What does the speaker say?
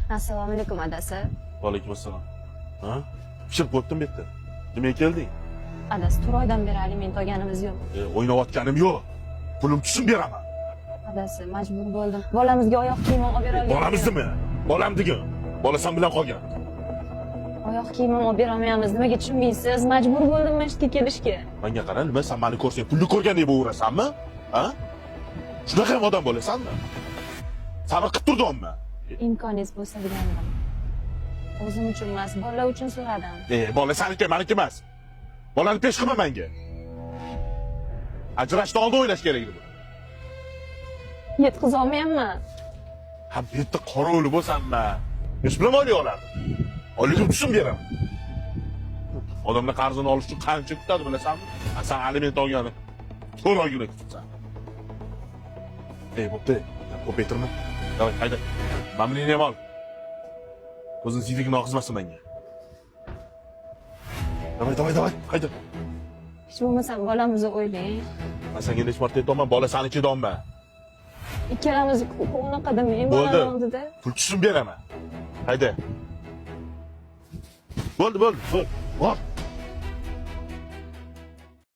Assalomu alaykum, adasi. Va alaykum assalom. Ha, pishirib qo'yibdim bu yerda. Nimaga kelding? Adasi, 4 oydan beri aliment olganimiz yo'q. E, o'ynayotganim yo'q, pulim tushsin, beraman. Adasi, majbur bo'ldim. Bolamizga oyoq kiyim olib bera olganim yo'q. Bolamiznimi? Bolam degan bola san bilan qolgan. Oyoq kiyimim olib berolmayapmiz. Nimaga tushunmaysiz? Majbur bo'ldim mana shu yerga kelishga. Manga qara, nima, san mani ko'rsang, pulni ko'rgandek bo'laverasanmi? Ha, shunaqa ham odam bo'lasanmi? Sabr qilib turdiammi? Imkoningiz bo'lsa degandim. O'zim uchun emas, bolalar uchun so'radim. E, bola saniki, maniki emas. Bolani pesh qilma manga. Ajrashdan oldin o'ylash kerak edi buni. Yetkazolmayapman. Ha, bu yerda qorovul bo'lsanmi, hech bilan oylik olardim. Oyligim tushsin, beraman. Odamlar qarzini olish uchun qancha kutadi, bilasanmi? A san aliment olgani 4 oygina kutibsan. Ey, bo'pti, ko'paytirma. Давай, hayda. Mana buni ham ol. Ko'zini siydigini oqizmasin menga. Давай, давай, давай, hayda. Hech bo'lmasam bolamizni o'ylang. Man senga necha marta aytyapman, bola saniki deyapman. Ikkalamiz unaqa demang Bo'ldi. bolani oldida. Pul tushsin, beraman. Hayda. Bo'ldi, bo'ldi, bo'ldi. Bor.